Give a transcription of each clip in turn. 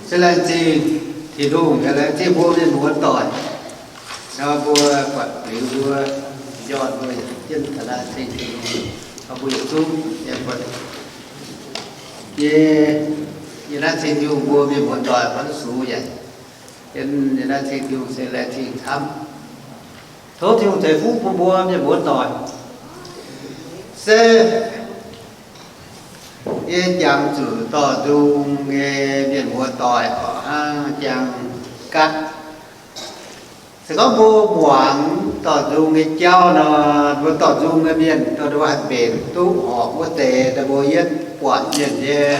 Se laengz zingh Tin-Hungh, laengz zingh mbuo mienh muoz-doic. Nor mbuo buatc liuz mbuo, njorn mbuo jienv laengz zingh Tin-Hungh, mbuo yietc zungv nyei, yie laengz zingh Tin-Hungh mbuo mienh muoz-doic mbuo duqv sux yaac, yie laengz zingh Tin-Hungh se laengz zingh camv. Tov Tin-Hungh ceix fuqv bun mbuo mienh muoz-doic. Se yie jangx zuqc dorh nzung nyei mienh muoz-doic oc, hnangv jangx gatv. Se gorngv mbuo muangx dorh nzung nyei jauv nor, mbuo dorh nzung nyei mienh dorh mbuo haih mbenc duqv horpc wuov deix, mbuo yietv buatc mienh nyei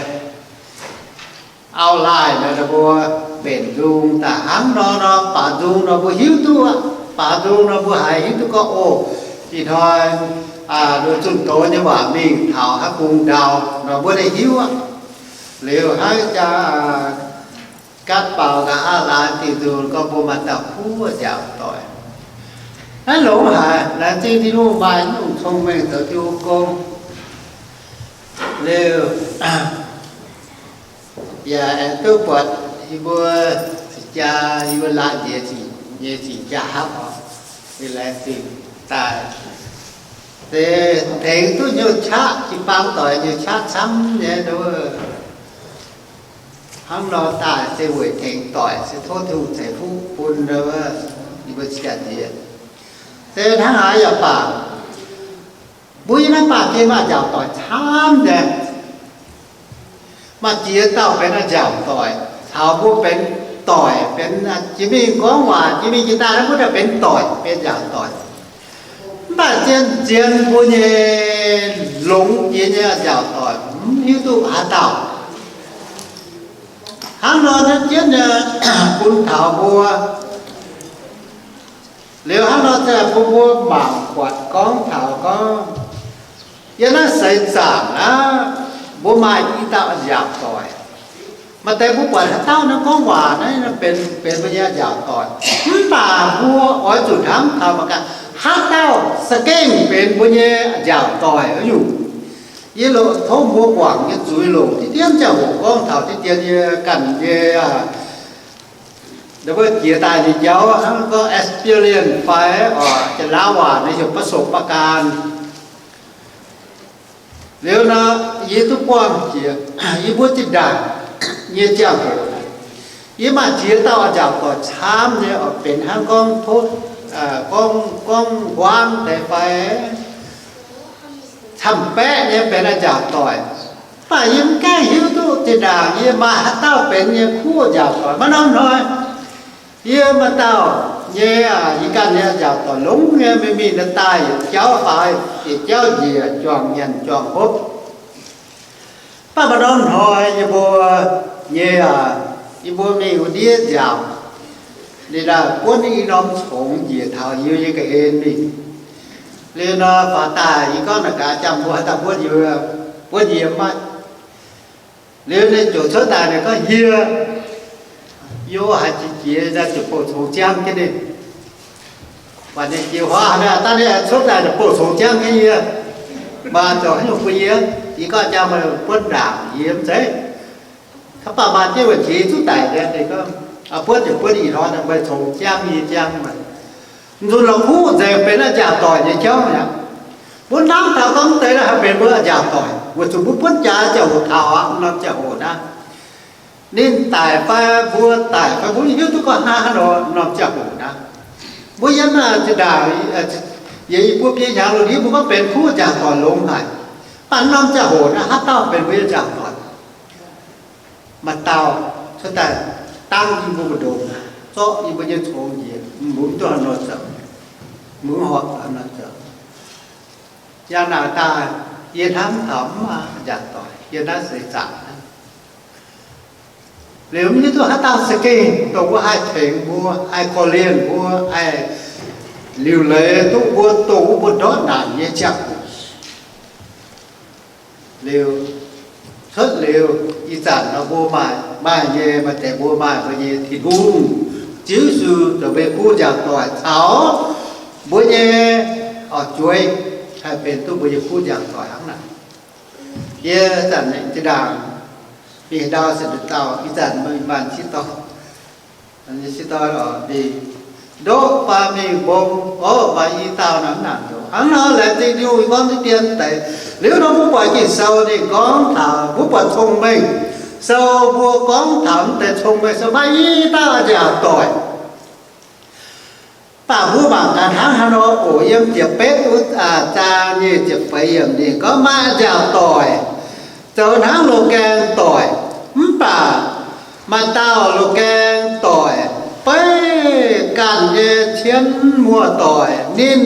outline nor, mbuo mbenc nzung daaih hnangv nor nor, baaux nzung nor mbuo hiuv duqv aqv. Baaux nzung nor mbuo haiz hiuv duqv gorngv, o, ih hnoi zunh doz nyei waac mingh taux haaix bung ndau nor mbuo daaih hiuv aqv. Liuz hnangv jaa gatv baaux nqa'haav laanh dingh nzung gorngv mbuo maaih dauh kuv nziaauc doic. Naaiv longx haic, laengz zingh Tin-Hungh maaih nyungc cong-mengh zoux Tin-Hungh gong. Liuz yaac aengx duqv buatc yie mbuo cing jaa, yie mbuo laanh njiec nyei cing jaa hapv oc, laengz zingh daaih. Se tengx duqv nyei qaqv, jiu-baang doic nyei qaqv camv nyei, hnangv nor daaih se weic tengx doic, se tov Tin-Hungh ceix fuqv bun yie mbuo cing jaa njiec. Se hnangv haaix yaac baac, mbuo yiem naaiv baamh gen maaih nziaauc doic camv nyei. Maaih ziex dauh benx a'nziaauc doic caux mbuo benx doic, benx jiex mingh gorngv waac, jiex mingh jiex daaih naaiv mbuo daaih benx doic, benx nziaauc doic. Mv baac zien-zien mbuo nyei longx jiex nyei a'nziaauc doic mv hiuv duqv haaix dauh. Hnangv nor naaiv jienv nyei bun taux mbuo. Liuz hnangv nor se bun mbuo mangc buatc gorngv taux gorngv, yiem naaiv seix zaangc aqv, mbuo maaih i dauh a'nziaauc doic. Maaih deix mbuo buatc haaix dauh naaiv gorngv waac naaiv benx, benx mbuo nyei a'nziaauc doic. Mv baac mbuo oix zuqc hnamv taux mangc gaax, haaix dauh za'gengh benx mbuo nyei a'nziaauc doic nyungc. Yie loc tov mbuo guangc nyei zuiz longc diqv dien ziangh hoc gorngv taux diqv dien yie ganh nyei, mbuo jiex daaih nyei jauv hnangv gorngv experience fai oc, Janx-Laauv waac naaiv heuc ประสบการณ์. Liuz nor, yie duqv buangh jiex, yie mbuo zinh ndaangc nyei ziangh hoc, yie maaih ziex dauh a'nziaauc doic camv nyei oc, benx hnangv gorngv tov, gorngv, gorngv huaang deix fai camv-baeqv nyei benx a'nziaauc doic. Mv baac yie mv gaengh hiuv duqv zinh ndaangc yie maaih haaix dauh benx nyei kuv a'nziaauc doic maiv norm hnoi. Yie maaih dauh nyei, yie ganh nyei a'nziaauc doic longx nyei, mingh mingh daaih daaih yietc jauv faaux yietc jauv njiec, juangc nyanc juangc hopv. Mv baac maaih norm hnoi yie mbuo nyei, yie mbuo mingh wuov ndiev nziaauc, ninh daaih buonv i norm congx njiec taux yie nyei ga'hlen mingh. Liuz nor faaux daaih yie gorngv naaic gaax, jangx mbuo haaix dauh buonv yie, buonv yie maiv. Liuz ninh ziouc cuotv daaih ninh gorngv, Hieh, yie haiz jiex jiex daaih ziouc bouh congx ziangv jienv ninh. Buatc ninh jiex huaav daaih, daaih ninh cuotv daaih ziouc bouh congx ziangv jienv yie. Maaih zoux haaix nyungc bun yie? Yie gorngv, Jangx meih buonv ndaangc yie mv zeiz. Mv baac maaih jienv wuov jiex zuqc daic nyei, ninh gorngv, Buonv ziouc buonv ih hnoi, meih congx ziangv yie ziangv maah. Nzunc la'kuqv nzengc benx a'nziaauc doic nyei jauv aqv. Mbuo hnamv taux gorngv deix haih benx mbuo a'nziaauc doic, weic zuqc mbuo buonv jaax ziangh hoc taux aqv, norm ziangh hoc naaiv. Ninh daic fai mbuo daic fai mbuo hiuv duqv gorngv hnangv haaix nor, norm ziangh hoc naaiv. Mbuo yiem naaiv zinh ndaangc, yie mbuo biei hnyangx lungh ndiev mbuo gorngv benx kuv nziaauc doic longx haic. Mv baac norm ziangh hoc naaiv haaix dauh benx mbuo nyei nziaauc doic? Maaih dauh cuotv daaih dangv yie mbuo mbu'ndongx, zorqv yie mbuo nyei congx njiec, mbuo mv duqv haaix nor zoux, mbuo mv horpc haaix nor zoux. Yangh naaic daaih, yie hnamv taux mv maaih nziaauc doic yiem naaiv seix zaangc naaiv. Liuz mv hiuv duqv haaix dauh za'gengh dongh wuov haih tengx mbuo, haih korv-lienh mbuo, haih liuc leiz duqv mbuo dongh wuov mbuo ndortv naanc nyei ziangh hoc. Liuz, cuotv liuz ih zanc nor mbuo maaih, maaih nyei, maaih deix mbuo maaih mbuo nyei Tin-Hungh, Ziouv Yesu zoux mbuo nyei kuv nziaauc doic caux mbuo nyei orqc jueiv haih benx duqv mbuo nyei kuv nziaauc doic hnangv naaic. Yie zanc zinh ndaangc Mingh ndau se dauh, ih zanc meih maaih sieqv dorn, sieqv dorn oc, mingh ndoqv fai mingh mbong, o, maaih i dauh nor mv nangc ndoqv. Hnangv nor laengz zingh Tin-Hungh gorngv diqv dien deix. Liuz nor mbuo buatc Ging-Sou ninh gorngv taux mbuo buatc cong-mengh sou, mbuo gorngv taux mv deix cong-mengh sou maaih i dauh nziaauc doic. Mv baac mbuo mangc gaax hnangv haaix nor oc. Yiem ziepc betv wuov zaang nyic ziepc feix yiemc ninh gorngv maaih nziaauc doic zoux hnangv loz-gaeng doic. Mv baac maaih dauh loz-gaeng doic beiv ganh nyei cien muoz-doic, ninh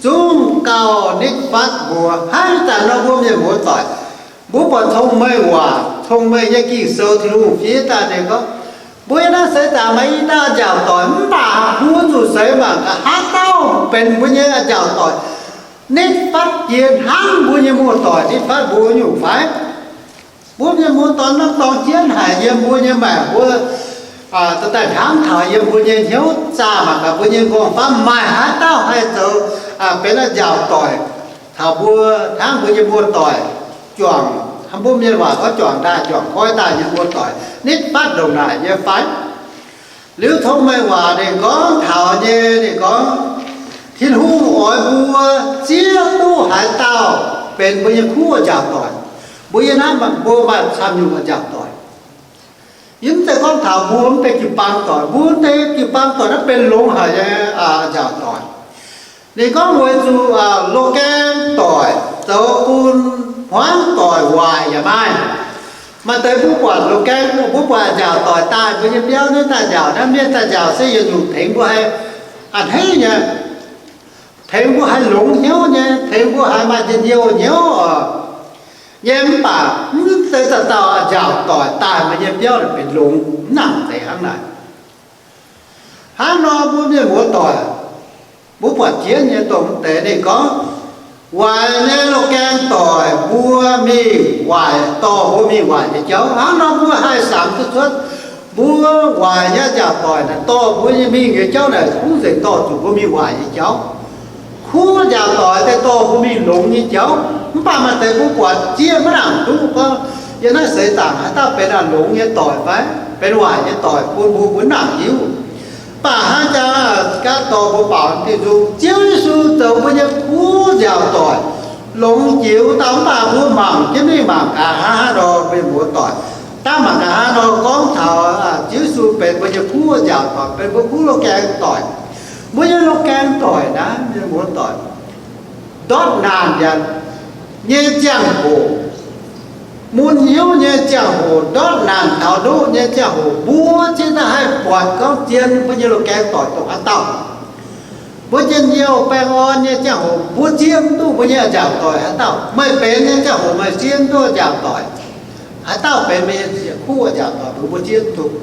zungv gauh nitv fatv mbuo. Hnangv ih zanc nor mbuo mienh muoz-doic, mbuo buatc cong-mengh waac, cong-mengh nyei Ging-Sou, Tin-Hungh fiev daaih ninh gorngv, mbuo yiem naaiv seix zaangc maaih i dauh nziaauc doic, mv baac mbuo zuqc seix mangc gaax haaix dauh benx mbuo nyei nziaauc doic, nitv fatv jiex hnangv mbuo nyei muoz-doic nitv fatv mbuo nyungc fai? Mbuo mienh muoz-doic norm dorngx jienv haic yiem mbuo nyei maengc, mbuo daaih hnamv taux yiem mbuo nyei hnyouv zaah mangc gaax mbuo nyei nqorngv-famv maaih haaix dauh haih zoux benx nziaauc doic taux mbuo, hnangv mbuo nyei muoz-doic, juangc, mbuo mienh waac gorngv juangc ndaaih juangc koiv daaih nyei muoz-doic, nitv fatv ndongc naaic nyei fai? Liuz cong-mengh waac ninh gorngv taux nyei, ninh gorngv, Tin-Hungh oix mbuo zieqv duqv haaix dauh benx mbuo nyei kuv nziaauc doic. Mbuo yiem naaiv mbuo maaih camv nyungc nziaauc doic. Yie mv zeiz gorngv taux mbuo mv deix jiu-baang doic. Mbuo deix jiu-baang doic naaiv benx longx haic nyei nziaauc doic. Ninh gorngv weic zuqc loz-gaeng doic zoux bun hmuangv doic waaic yaac maaih. Maaih deix mbuo buatc loz-gaeng, mbuo buatc nziaauc doic daaih mbuo nyei biauv naaiv daaih nziaauc, naaiv mienh daaih nziaauc se yietc nyungc tengx mbuo haih a'hneiv nyei, tengx mbuo haih longx hnyouv nyei, tengx mbuo haih maaih njien-youh hnyouv oc. Yie mv baac mv zeiz dauh dauh nziaauc doic daaih mbuo nyei biauv naaic benx longx, mv nangc deix hnangv naaic. Hnangv nor mbuo mienh muoz-doic, mbuo buatc jienv nyei dongh mv deix ninh gorngv, waaic nyei loz-gaeng doic mbuo mingh waaic, dorh mbuo mingh waaic nyei jauv. Hnangv nor mbuo haih samx duqv cuotv mbuo waaic nyei nziaauc doic naaic dorh mbuo nyei mingh nyei jauv naaic kungx nzengc dorh zuqc mbuo mingh waaic nyei jauv. Kuv nziaauc doic daaih dorh mbuo mingh longx nyei jauv. Mv baac maaih deix mbuo buatc zieqv maiv nangc duqv gorngv yiem naaiv seix zaangc haaix dauh benx longx nyei doic fai benx waaic nyei doic bun mbuo, mbuo mv nangc hiuv. Mv baac hnangv jaa gaav dorh mbuo baaux diuh nzung, Ziouv Yesu zoux mbuo nyei kuv nziaauc doic, longx jiex wuov dauh. Mv baac mbuo mangc jienv mingh mangc gaax hnangv haaix nor, mienh muoz-doic, daav mangc gaax hnangv haaix nor gorngv taux Ziouv Yesu benx mbuo nyei kuv nziaauc doic, benx mbuo kuv loz-gaeng doic. Mbuo nyei loz-gaeng doic naaiv, mienh muoz-doic, ndortv naanc yaac nyei ziangh hoc, mun hnyouv nyei ziangh hoc, ndortv naanc taux ndoqv nyei ziangh hoc, mbuo cingx daaih haih buatc gorngv zien mbuo nyei loz-gaeng doic dongh haaix dauh. Mbuo njien-youh baengh orn nyei ziangh hoc, mbuo zieqv mv duqv mbuo nyei nziaauc doic haaix dauh. Meih benx nyei ziangh hoc meih zieqv mv duqv nziaauc doic haaix dauh benx meih nyei kuv nziaauc doic, mbuo zieqv mv duqv.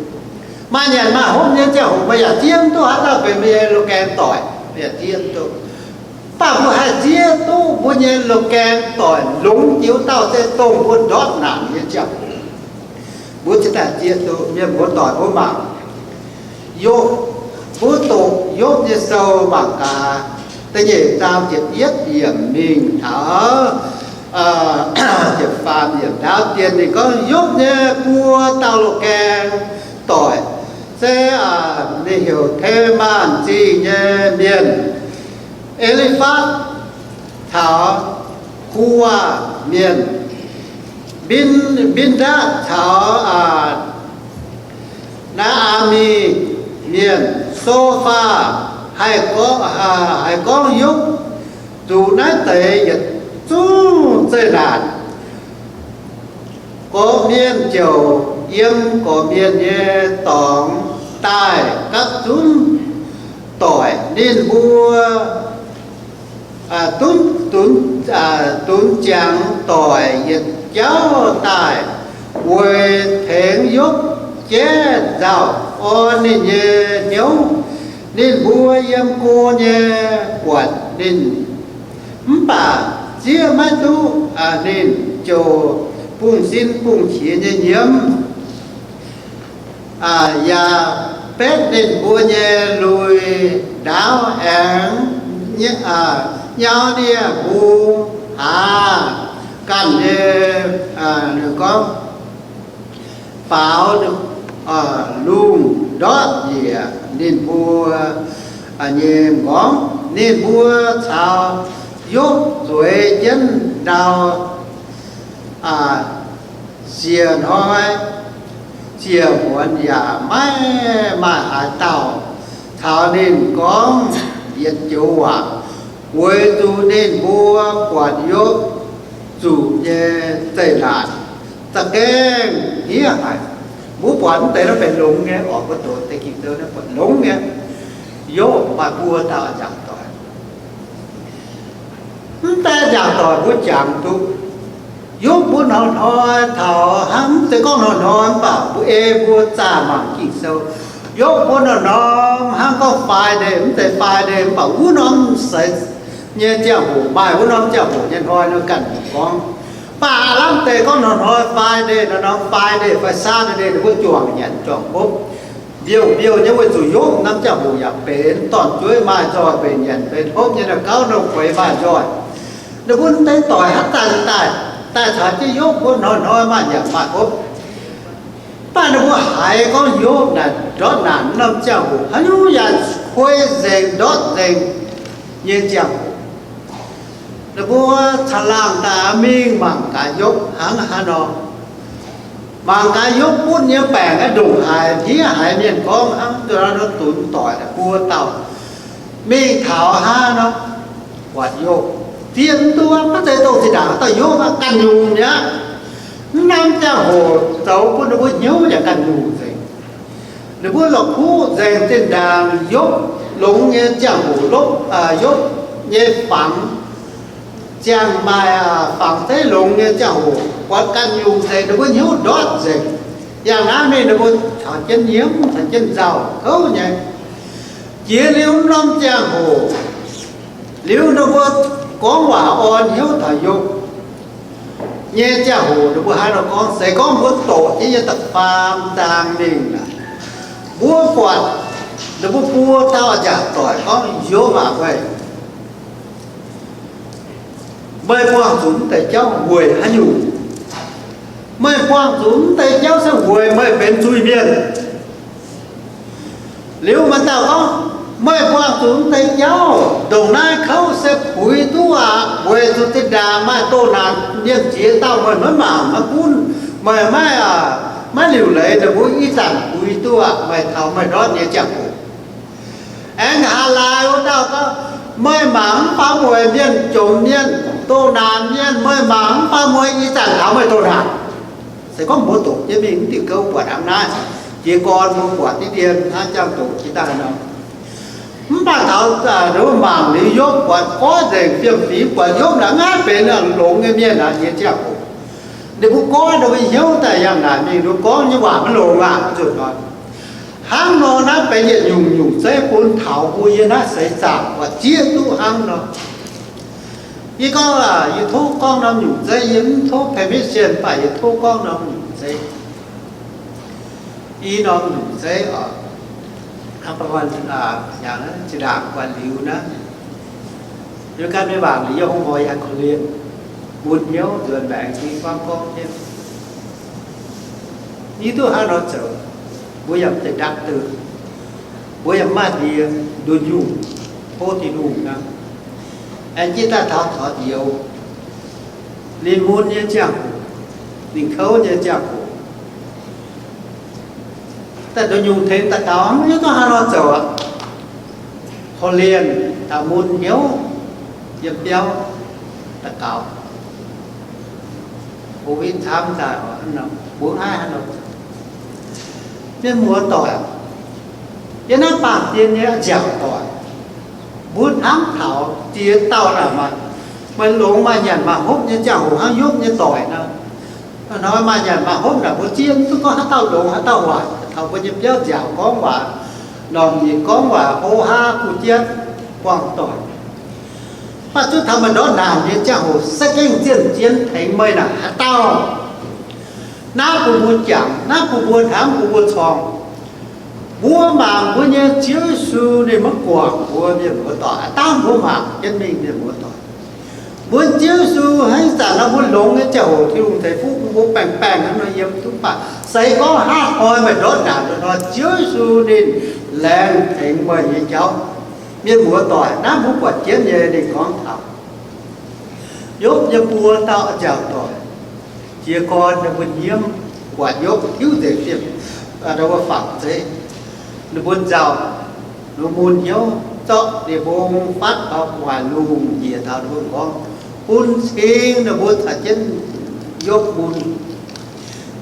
Maaih nyanc maaih hopv nyei ziangh hoc meih yaac zieqv mv duqv haaix dauh benx meih nyei loz-gaeng doic, meih yaac zieqv mv duqv. Mv baac mbuo haih zieqv duqv mbuo nyei loz-gaeng doic longx jiex wuov dauh se dongh mbuo ndortv naanc nyei ziangh hoc. Mbuo cingx daaih zieqv duqv. Mienh muoz-doic, mbuo mangc Yopv, mbuo doqc Yopv nyei sou mangc gaax, da'nyeic zaang ziepc yietv yiemc mingh taux ziepc faam yiemc ndaauv dien ninh gorngv Yopv nyei buo dauh loz-gaeng doic se ninh heuc Temaan Zingh nyei mienh, E^li^fatv caux Kuaa mienh, Mbin, Mbindatv caux Naa^aa^mi mienh. Sofa haih gorngv, haih gorngv Yopv zuqc naaiv deix yietc zungv zeqc naanc, gorqv-mienh ziouc yiem gorqv-mienh nyei dorngx daaih gapv zunv doic. Ninh mbuo dunv, dunv, dunv ziangx doic yietc jauv daaih weic tengx Yopv jaiv nzauh orn ninh nyei hnyouv. Ninh mbuo yiem go nyei buatc ninh, mv baac zieqv maiv duqv ninh, ziouc bungx-sin bungx-qiex nyei nyiemv, yaac betv ninh mbuo nyei lui-ndaauv aengx nyau nie-mbung aav ganh nyei, gorngv, baaux lungh ndortv njiec ninh mbuo nyei m'nqorngv. Ninh mbuo caux Yopv zueiz jienv ndau, siec hnoi ziec muonz yaac maiv maaih haaix dauh caux ninh gorngv yietc joux waac, weic zuqc ninh mbuo buatc Yopv zuqc nyei zeqc naanc za'gengh hniev haic. Mbuo buatc mv deix nor benx longx nyei, oix mbuo doqc deix Ging-Sou naaiv buatc longx nyei. Yopv maaih buo dauh a'nziaauc doic. Mv deix a'nziaauc doic mbuo jangx duqv. Yopv mbuo hnoi-hnoi taux hnangv, mv zeiz gorngv hnoi-hnoi mv baac mbuo ei mbuo zaah mangc Ging-Sou. Yopv mbuo norm-norm hnangv gorngv Friday, mv zeiz Friday mv baac wuov norm seix nyei ziangh hoc, maaih wuov norm ziangh hoc nyei hnoi nor ganh gorngv. Mv baac aav lamh deix gorngv hnoi-hnoi Friday, norm-norm Friday fai Saturday ninh mbuo juangc nyanc juangc hopv mbiouh mbiouh nyei, weic zuqc Yopv norm ziangh hoc yaac benx dorn-jueiv maaih nzoih, mbenc nyanc mbenc hopv nyei, naaiv gauv norm kueix maaih nzoih. Ninh mbuo deix doic haaix zanc daaih, daaih caux jienv Yopv mbuo hnoi-hnoi maaih nyanc maaih hopv. Mv baac ninh mbuo haiz gorngv Yopv naaic ndortv naanc norm ziangh hoc haaix nyungc yaac kuei nzengc ndortv nzengc nyei ziangh hoc, ninh mbuo caangh laangh daaih mingh mangc gaax Yopv hnangv haaix nor. Mangc gaax Yopv butv nyei baengc aeqv, ndongc haaix hniev haic, mienh gorngv hnangv nor dunx doic buo dauh mingh taux hnangv nor, buatc Yopv zieqv mv duqv, maiv zeiz dongh zinh ndaangc dauh Yopv aqv, ganh nyungc mi'aqv. Mv norm ziangh hoc zoux bun ninh mbuo hnyouv yaac ganh nyungc nzengc. Ninh mbuo la'kuqv nzengc zinh ndaangc Yopv longx nyei ziangh hoc, Yopv, Yopv nyei fangx, ziangh maaih fangx zeiv longx nyei ziangh hoc, buatc ganh nyungc nzengc, ninh mbuo hnyouv ndortv nzengc. Yangh naaiv mingh ninh mbuo caux jienv nyiemv, caux jienv nzauh kouv nyei. Jiex liuz mv norm ziangh hoc, liuz ninh mbuo gorngv waac orn hnyouv taux Yopv nyei ziangh hoc, ninh mbuo haaix nor gorngv? Se gorngv mbuo doqc jienv yiem da'faam zaang mingh aqv, mbuo buatc ninh mbuo buo dauh a'nziaauc doic gorngv, Yopv aac, meih, meih buangh zuqc mv deix jauv weic haaix nyungc? Meih buangh zuqc mv deix jauv se weic meih benx zuiz-mienh. Liuz maaih dauh gorngv, meih buangh zuqc mv deix jauv, ndongc naaiv kouv se puix duqv aqv, weic zuqc zinh ndaangc maaih doh naanc mienh ziex dauh meih maiv mangc maiv gunv, meih maiv, maiv liuc leiz ninh mbuo, ih zanc puix duqv aqv, meih taux meih ndortv nyei ziangh hoc. Aengx nqa'haav laai wuov dauh gorngv, meih mangc mv baac mueiz mienh jomc mienh, doh naanc mienh, meih mangc mv baac mueiz ih zanc taux meih doh naanc. Se gorngv mbuo doqc jienv mingh mv diuh gouv buatc hnangv naaiv, jiez gorn mbuo buatc diqv dien hnangv jangx doqc jiex daaih nor. Mv baac taux mbuo mangc liuz Yopv buatc goiv nzengc fiem-fingx, buatc Yopv naaic maiv benx longx nyei mienh aqv nyei ziangh hoc, ninh mbuo goiv ninh mbuo hnyouv daaih yangh naaic mingh, ninh mbuo gorngv nyei waac maiv longx aqv. Zuqc hnoi hnangv nor naaiv benx yietc nyungc nyungc zeiv bun taux mbuo yiem naaiv seix zaangc buatc zieqv duqv hnangv nor. Yie gorngv, yie tov gorngv norm nyungc zeiv, yie mv tov permission, mv baac yie tov gorngv norm nyungc zeiv. I norm nyungc zeiv oc, zinh ndaangc guanh liuz naaiv, yie ganh mingh mangc liuz yie hungh oix yangh korv-lienh, mun hnyouv nzuonx maengx, yie gorngv gorngv jienv, yie duqv hnangv nor zoux. Mbuo yaac mv zeiz doctor, mbuo yaac mv maaih ndie ndunh nyungc tov Tin-Hungh hnangv. Aengx jiez daaih taux taux njoux, ninh mun nyei ziangh hoc, ninh kouv nyei ziangh hoc, daaih ndunh nyungc tengx daux gaux, mv hiuv duqv haaix nor zoux aqv. Korv-lienh taux mun hnyouv yiem biauv daux gaux. Covid camv daaih, mbuo mv haih haaix nor zoux. Mienh muoz-doic, yiem naaiv baamh gen nyei a'nziaauc doic, mbuo hnamv taux ziex dauh naaic, maaih longx maaih nyanc maaih hopv nyei ziangh hoc hnangv Yopv nyei doic nor. Hnoi maaih nyanc maaih hopv naaic, mbuo zieqv mv duqv gorngv haaix dauh longx haaix dauh waaic. Taux mbuo nyei biauv nziaauc gorngv waac, normh nyeic gorngv waac, hlo haa gu jienv buangh doic. Mv baac zuqc taux meih ndortv naanc nyei ziangh hoc se gengh zien-zien tengx meih naaic haaix dauh? Naaiv bun mbuo jangx, naaiv bun mbuo hnamv, bun mbuo corng. Mbuo mangc mbuo nyei Ziouv Yesu ninh maiv guangc mbuo mienh muoz-doic, dangh mbuo mangc jienv mingh mienh muoz-doic. Mbuo Ziouv Yesu hnangv ih zanc nor mbuo longx nyei ziangh hoc Tin-Hungh ceix fuqv bun mbuo baengh baengh hnangv nor yiem duqv baac Se gorngv haav hnoi meih ndortv naanc nor, Ziouv Yesu ninh laengz tengx meih nyei jauv. Mienh muoz-doic, naaiv mbuo buatc jienv nyei ninh gorngv taux Yopv nyei buo dauh nziaauc doic, jiez gorn ninh mbuo nyiemv, buatc Yopv tiuv nzengc fiem, fangx zeiv. Ninh mbuo nzauh, ninh mbuo mun hnyouv zorqv ninh mbuo fatv taux gu'nguaaic lungh njiec taux ninh mbuo m'nqorngv, bun cing ninh mbuo caux jienv Yopv mun.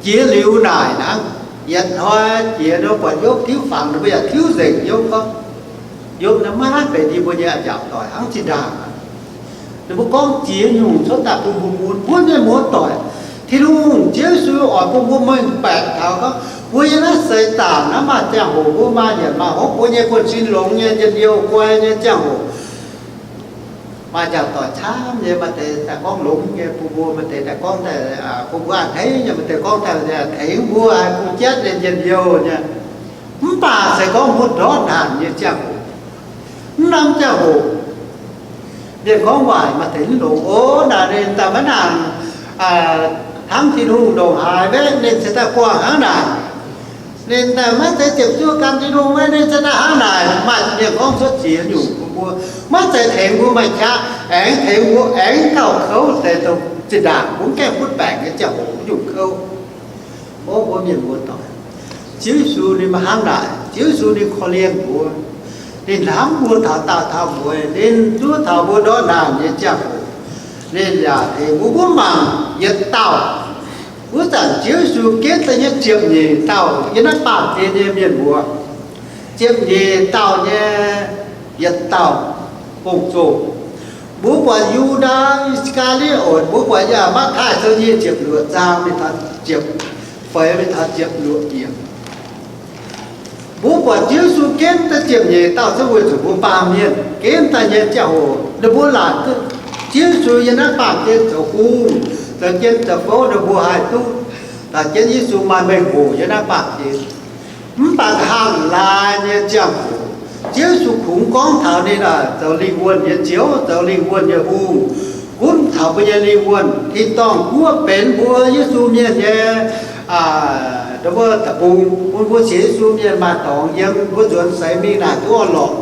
Jiex liuz naaic hnangv, yietc hnoi jiex nor buatc Yopv tiuv fangx, ninh mbuo yaac tiuv nzengc Yopv gorngv, Yopv naaiv maiv haih benx yie mbuo nyei a'nziaauc doic hnangv zinh ndaangc. Ninh mbuo gorngv jiex nyungc cuotv daaih bun mbuo mun, mbuo mienh muoz-doic. Tin-Hungh, Ziouv Yesu oix bun mbuo mengh baeqc taux gorngv mbuo yiem naaiv seix zaangc naaiv maaih ziangh hoc mbuo maaih nyanc maaih hopv, mbuo nyei buonv-sin longx nyei, njien-youh guai nyei ziangh hoc. Maaih nziaauc doic camv nyei, maaih deix daaih gorngv longx nyei bun mbuo, maaih deix daaih gorngv daaih bun mbuo a'hneiv nyei, maaih deix gorngv daaih tengx mbuo, haih bun jatv nyei, njien-youh nyei. Mv baac se gorngv mbuo ndortv naanc nyei ziangh hoc, mv norm ziangh hoc, mienh gorngv waaic maaih deix mv longx, o, naaic ninh daaih maiv nangc hnamv Tin-Hungh ndongc haaix, maiv, ninh cingx daaih buangh hnangv naaic. Ninh daaih maiv zeiz ziepc zuoqv gan Tin-Hungh, maiv, ninh cingx daaih hnangv naaic. Maaih mienh gorngv cuotv ziex nyungc bun mbuo, maiv zeiz tengx mbuo maaih qaqv, aengx tengx mbuo aengx gauh kouv deix dongh zinh ndaangc mbuo mv gaengh butv baengc nyei ziangh hoc nyungc kouv. O mbuo mienh muoz-doic, Ziouv Yesu ninh maiv hnangv naaic. Ziouv Yesu ninh korv-lienh mbuo. Ninh hnamv mbuo taux daauh taux mueiz. Ninh zuov taux mbuo ndortv naanc nyei ziangh hoc, ninh yaac tengx mbuo. Mbuo mangc yietc dauh, wuov zanc Ziouv Yesu ginv daaih nyei ziepc nyeic dauh yiem naaiv baamh gen nyei mienh muoz, ziepc nyeic dauh nyei yietc dauh gong-zoh. Mbuo buatc Yu^ndaa I^saa^kaa^li^otc, mbuo buatc yaac Matv^taai Sou nyic ziepc luoqc zaang mingh taux ziepc, feix mingh taux ziepc luoqc yiemc. Mbuo buatc Ziouv Yesu ginv daaih ziepc nyeic dauh se weic zuqc mbuo baamh mienh ginv daaih nyei ziangh hoc, ninh mbuo laatc Ziouv Yesu yiem naaiv baamh gen zoux hungh, zoux jien zoux fouv, ninh mbuo haih duqv taux jienv Yesu maaih mengh hoc yiem naaiv baamh gen. Mv baac nqa'haav laai nyei ziangh hoc, Ziouv Yesu kungx gorngv taux ninh zoux lingh wuonh nyei Ziouv, zoux lingh wuonh nyei hungh, gunv taux mbuo nyei lingh wuonh. Tin-dorngh guoqv benx mbuo Yesu mienh nyei deic-bung, bun mbuo sienx Yesu mienh maaih dorngx yiem, mbuo nzuonx seix mingh naaic duqv orn-lorqc.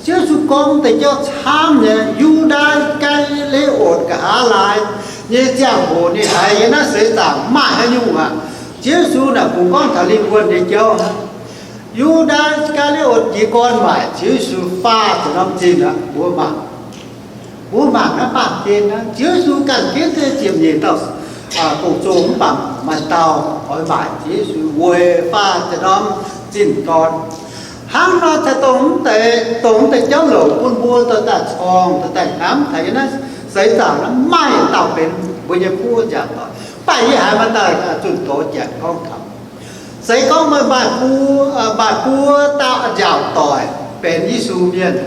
Ziouv Yesu gorngv deix jauv camv nyei. Yu^ndaa I^saa^kaa^li^otc nqa'haav laai nyei ziangh hoc ninh haiz yiem naaiv seix zaangc maaih haaix nyungc aqv. Ziouv Yesu naaic kungx gorngv taux lingh wuonh nyei jauv hnangv. Yu^ndaa I^saa^kaa^li^otc jiez gorn maaic Ziouv Yesu faah ziepc norm zinh aqv. Mbuo mangc, mbuo mangc naaiv baamh gen aqv. Ziouv Yesu ganh ginv daaih ziepc nyeic dauh gong-zoh, mv baac maaih dauh oix maaic Ziouv Yesu weic faah ziepc norm zinh dorn. Hnangv nor se dongh mv deix, dongh mv deix jauv louc bun mbuo dorh daaih corngh, dorh daaih hnamv taux yiem naaiv seix zaangc naaiv maaih dauh benx mbuo nyei kuv nziaauc doic. Mv baac yie haiz maaih dauh zunh doz janx gorngv taux, se gorngv meih maaih buo, maaih buo dauh nziaauc doic benx Yesu mienh,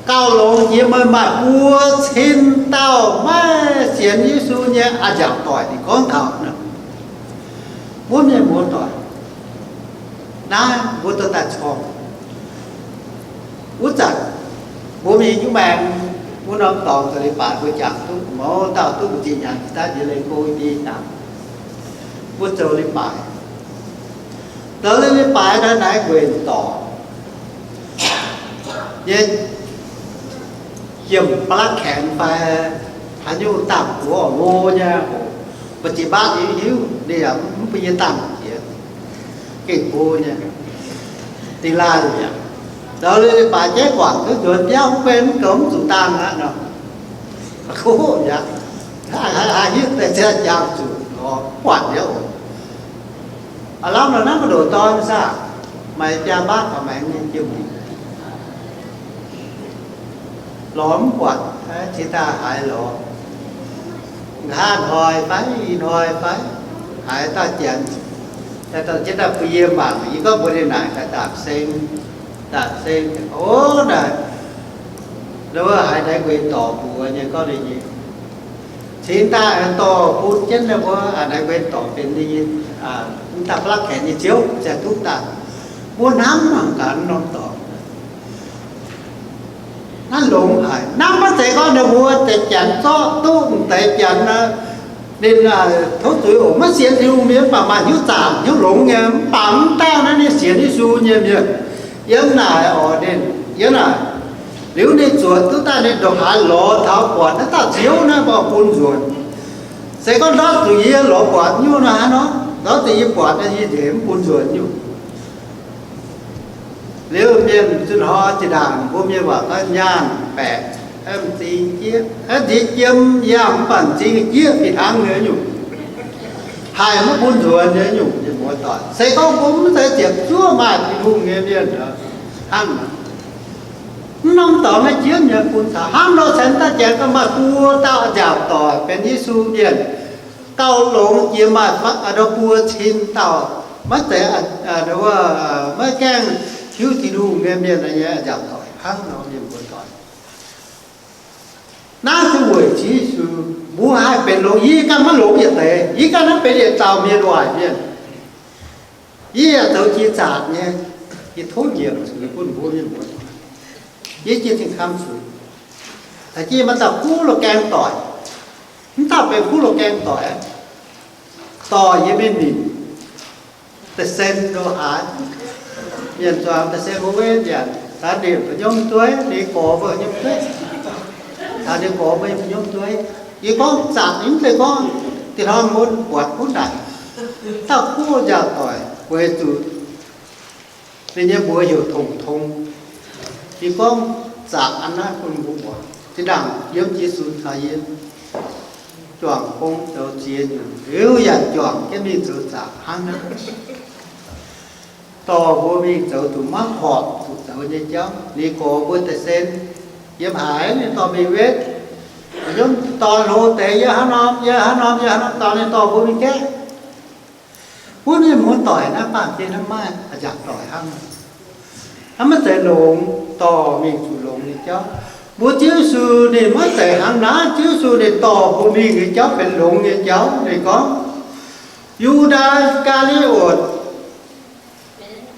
gauh longx jiex meih maaih buo cin dauh maiv sienx Yesu nyei a'nziaauc doic. Ninh gorngv taux naaiv, mbuo mienh muoz-doic, naaiv mbuo dorh daaih corngh. Wuov zanc mbuo mingh nyungc maengx, wuov norm dorngx zoux leiz-baaix mbuo jangx duqv mouz dauh duqv mbu'ziex nyanc, daaih jiex leiz-go deix dangx. Mbuo zoux leiz-baaix, zoux leiz-baaix naaiv naaiv weic dorngx nyei, jiem ba'laqv kaengx fai haaix nyungc dangh buoz oc, lo nyei oc. Mbu'ziex mbaatv yie hiuv, ninh yaac mv bun yie dangh jiex. Gengh hlo nyei, dingh laanh mi'aqv. Zoux leiz-baaix jaiv guangc duqv nzuonx biauv, mv benx mv goux mv zuqc dangh aqv nor. Kuv mi'aqv, haaix hiuv deix ziangh zuqc lorz buatc mi'aqv oc. Aav lamh nor naaiv mbu'ndongx dorn saah, maaih biaa mbaatv taux maengx nyei jiem, lorz mv buatc, cingx daaih haiz lorz. Nqa'haav hnoi fai ih hnoi fai, haiz dauh janx, daaih dorh jienv daaih bun yie mangc. Yie gorngv mbuox ninh naaic, daaih daaih seng, daaih seng, o, naaic, wuov haiz naaiv nquin dorc mbuox nyei gorngv ninh nyei, cingx daaih dorh bun jienv wuov naaiv nquin dorc benx ninh nyei, mv daaih ba'laqv kaengx nyei ziouv, ziouc duqv daaih. Mbuo hnamv mangc gaax norm dorngx. Naaiv longx haic. Naaiv maiv zeiz gorngv ninh mbuo deix janx zorqv duqv deix janx, Ninh tov zuiz oc, maiv sienx Tin-Hungh mienh, mv baac maaih hnyouv zaangc hnyouv longx nyei, mv baac mv dauh naaiv ninh sienx Yesu nyei mienh. Yiem naaic oc, ninh yiem naaic, liuz ninh zuotc duqv daaih, ninh ndongc haaix lorz taux buatc naaiv dauh Ziouv naaiv mbuo bun nzuonx. Se gorngv ndortv zuqc yie lorz buatc nyungc naaiv hnangv nor, ndortv zuqc yie buatc naaiv, yie nzengc mv bun nzuonx nyungc. Liuz mienh zunh hnoi zinh ndaangc mbuo mienh waac gorngv nyaanh baeqc, m'zing jieqv, m'zing jiem yangh mv baac m'zing jieqv fih hnangv nyei nyungc, haih maiv bun nzuonx nyei nyungc, mienh muoz-doic. Se gorngv mbuo mv zeiz ziepc zuoqv maaih Tin-Hungh nyei mienh hnangv nor, mv norm dorngx naaiv jienv mienh bun caux hnangv nor, cingx daaih janx gauh maaih buo dauh a'nziaauc doic benx Yesu mienh, gauh longx jiex maaih buo cin dauh, maiv zeiz, maiv gaengh hiuv Tin-Hungh nyei mienh nyei a'nziaauc doic hnangv nor, mienh muoz-doic. Naaiv se weic Ziouv Yesu, mbuo haih benx longx. Yie ganh maiv longx yietc deix, yie ganh naaiv benx yietc dauh mienh waaic mienh. Yie yaac zoux jiex zaatc nyei. Yie tov nyiemc zuiz bun mbuo mienh muoz-doic. Yie jiex zinh kamv zuiz. Haiz jienv maaih dauh kuv loz-gaeng doic. Mv dauh benx kuv loz-gaeng doic aqv. Dorh yie mingh nimc da'sen loz-haaix, mienh zuangx da'sen mbuo wuov nyanc, caux ninh mbuo nyomv dueiv, ninh gorx mbuo nyomv dueiv, caux ninh gorx mbuo nyomv dueiv. Yie gorngv zanc mv zeiz gorngv dieh hnoi mbuo buatc kuv naaic, dauh kuv nziaauc doic weic zuqc ninh nyei mbuox heuc Tongc Tong. Yie gorngv zanc a'hneiv bun mbuo muangx. Zinh ndaangc yiem jiex sunx caux yie juangc gong zoux ziex nyungc, liuz yaac juangc jienv mingh zoux zanc hnangv naaiv. Dorh mbuo mingh zoux zuqc maiv horpc zuqc zoux nyei jauv. Ninh gorx mbuo da'sen yiem haaix ninh dorh mingh wetv. Yiem dorh hlo deix yie hnangv norm, yie hnangv norm, yie hnangv norm dorh, ninh dorh mbuo mingh gaeqv. Wuov mienh muoz-doic naaiv baamh gen hnangv maaih a'nziaauc doic hnangv. Hnangv maiv zeiz longx, dorh mingh zuqc longx nyei jauv. Mbuo Ziouv Yesu ninh maiv zeiz hnangv naaiv. Ziouv Yesu ninh dorh mbuo mingh nyei jauv benx longx nyei jauv. Ninh gorngv, Yu^ndaa Gaa^li^otc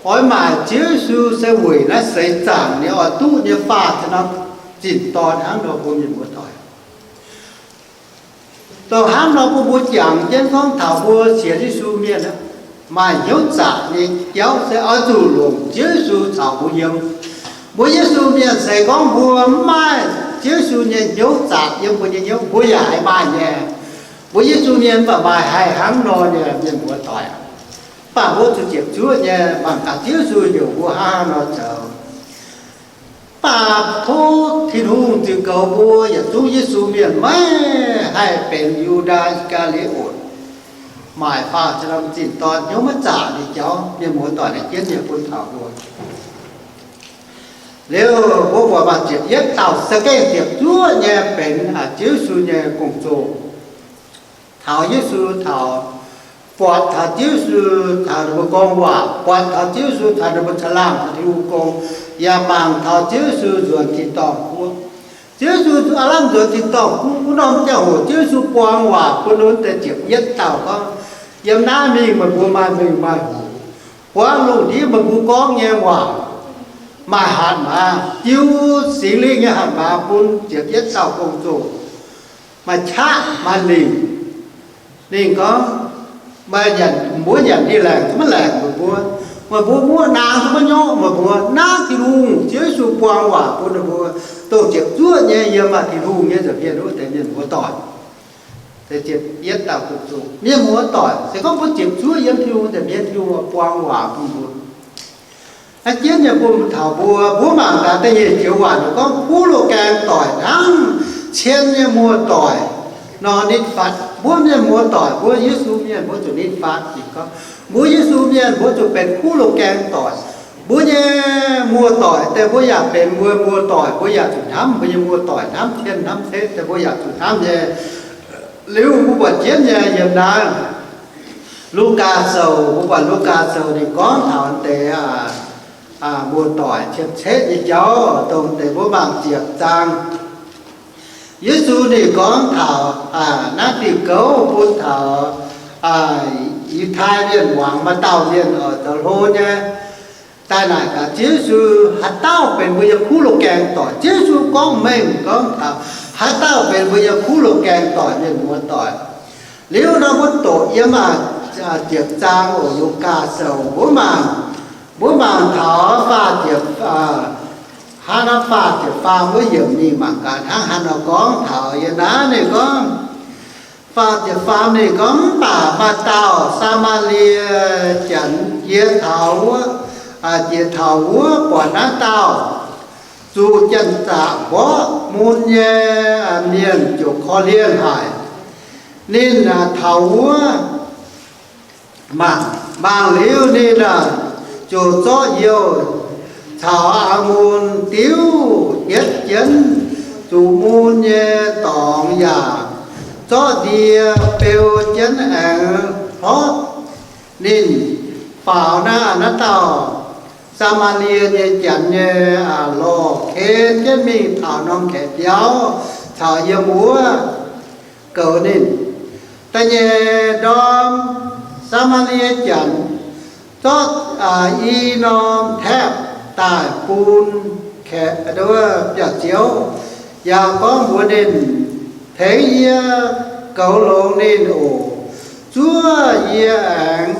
oix maaic Ziouv Yesu se weic naaiv seix zaangc ninh oix duqv nyei faah cin norm zinh dorn hnangv nor, mbuo mienh muoz-doic. Dongh hnangv nor bun mbuo jangx jienv gorngv taux mbuo sienx Yesu mienh aqv, maaih hnyouv zaatc nyei jauv se oix zuqc longc Ziouv Yesu caux mbuo yiem. Mbuo Yesu mienh se gorngv mbuo mv maaih Ziouv Yesu nyei hnyouv zaatc yiem mbuo nyei hnyouv, mbuo yaac haih maaih nyei. Mbuo Yesu mienh mv baac maaih haih hnangv nor nyei, mienh muoz-doic. Mv baac mbuo zuqc ziepc zuoqv nyei mangc gaax Ziouv Yesu heuc mbuo hnangv haaix nor zoux. Mv baac tov Tin-Hungh ziux goux mbuo yietc zungv Yesu mienh maiv haih benx Yu^ndaa Isi^kaa^li^otc, maaic faah cin norm zinh dorn hnyouv maiv zaatc nyei jauv, mienh muoz-doic, naaiv jienv nyei bun taux mbuo. Liuz mbuo buatc maaih ziepc yietv dauh se gengh ziepc zuoqv nyei benx Ziouv Yesu nyei gong-zoh. Taux Yesu taux, buatc taux Ziouv Yesu taux ninh mbuo gorngv waac, buatc taux Ziouv Yesu taux ninh mbuo caangh laangh taux Tin-Hungh gong, yaac mangc taux Ziouv Yesu nzuonx tin-dorngh guoqv. Ziouv Yesu aav lamh nzuonx tin-dorngh guoqv wuov norm ziangh hoc, Ziouv Yesu buang waac bun wuov deix ziepc yietv dauh gorngv, yiem naaiv mingh meih mbuo maaih mengh maaih hoc, buangv lungh ndiev meih mbuo gorngv nyei waac, maaih hatc maaz, diu Singx Lingh nyei hatc maaz bun ziepc yietv dauh gong-zoh, maaih qaqv maaih lingc. Ninh gorngv, meih nyanc, mbuo nyanc ndie-laengc maiv laengc meih mbuo. Meih mbuo muoqv naang maiv nyorqv meih mbuo. Naaiv Tin-Hungh, Ziouv Yesu buang waac bun ninh mbuo, dongh ziepc zuoqv nyei yiem maaih Tin-Hungh nyei nza'hmien wuov deix mienh muoz-doic. Deix ziepc yietv dauh gong-zoh, mienh muoz-doic, se gorngv mbuo ziepc zuoqv yiem Tin-Hungh nza'hmien, Tin-Hungh buang waac bun mbuo. Naaiv jienv nyei bun taux mbuo, mbuo mangc gaax da'nyeic joux waac ninh gorngv kuv loz-gaeng doic hnangv cien nyei muoz-doic nor nitv fatv. Mbuo mienh muoz-doic, mbuo Yesu mienh, mbuo zuqc nitv fatv. Ninh gorngv mbuo Yesu mienh mbuo zuqc benx kuv loz-gaeng doic. Mbuo nyei muoz-doic deix mbuo yaac benx mbuo muoz-doic, mbuo yaac zuqc hnamv mbuo nyei muoz-doic, hnamv cien hnamv cetv deix mbuo yaac zuqc hnamv nyei. Liuz mbuo buatc jienv nyei yiem naaiv Lugaa Sou, mbuo buatc Lugaa Sou ninh gorngv taux deix muoz-doic cien cetv nyei jauv, dongh deix mbuo mangc ziepc zaang. Yesu ninh gorngv taux naaiv diuh gouv bun taux Yiutai Mienh muangx, maaih dauh mienh oix zoux hlo nyei daaih naaic gaax Ziouv Yesu, haaix dauh benx mbuo nyei kuv loz-gaeng doic? Ziouv Yesu gorngv mengh gorngv taux haaix dauh benx mbuo nyei kuv loz-gaeng doic, mienh muoz-doic. Liuz nor mbuo doqc yiem ziepc zaang oc, Lugaa Sou, mbuo mangc, mbuo mangc taux faah ziepc, hnangv naaiv faah ziepc faam wuov yiemc mingh mangc gaax hnangv haaix nor gorngv taux yiem naaiv ninh gorngv, faah ziepc faam ninh gorngv, mv baac maaih dauh Saa^maa^lie Janx jiex taux wuov, jiex taux wuov buatc naaiv dauh zuqc janx-zaqc mborqv mun nyei mienh ziouc korv-lienh haic. Ninh taux wuov mangc, mangc liuz ninh ziouc zorqv youh caux a'mun diuv hietv jienv zuqc mun nyei dorngx yaac zorqv ndie beu jienv aengx hlorpv. Ninh faaux naaiv, naaiv dauh Saa^maa^lie nyei Janx nyei lorh ken jienv mingh taux norm kaeqv biauv caux yiem wuov goux ninh. Da'nyeic ndorm, Saa^maa^lie Janx zorqv i norm taepv daaih bun kaeqv, biauv-ziouv, yaac gorngv mbuox ninh, Tengx yie goux longx ninh oc. Zuov yie aengx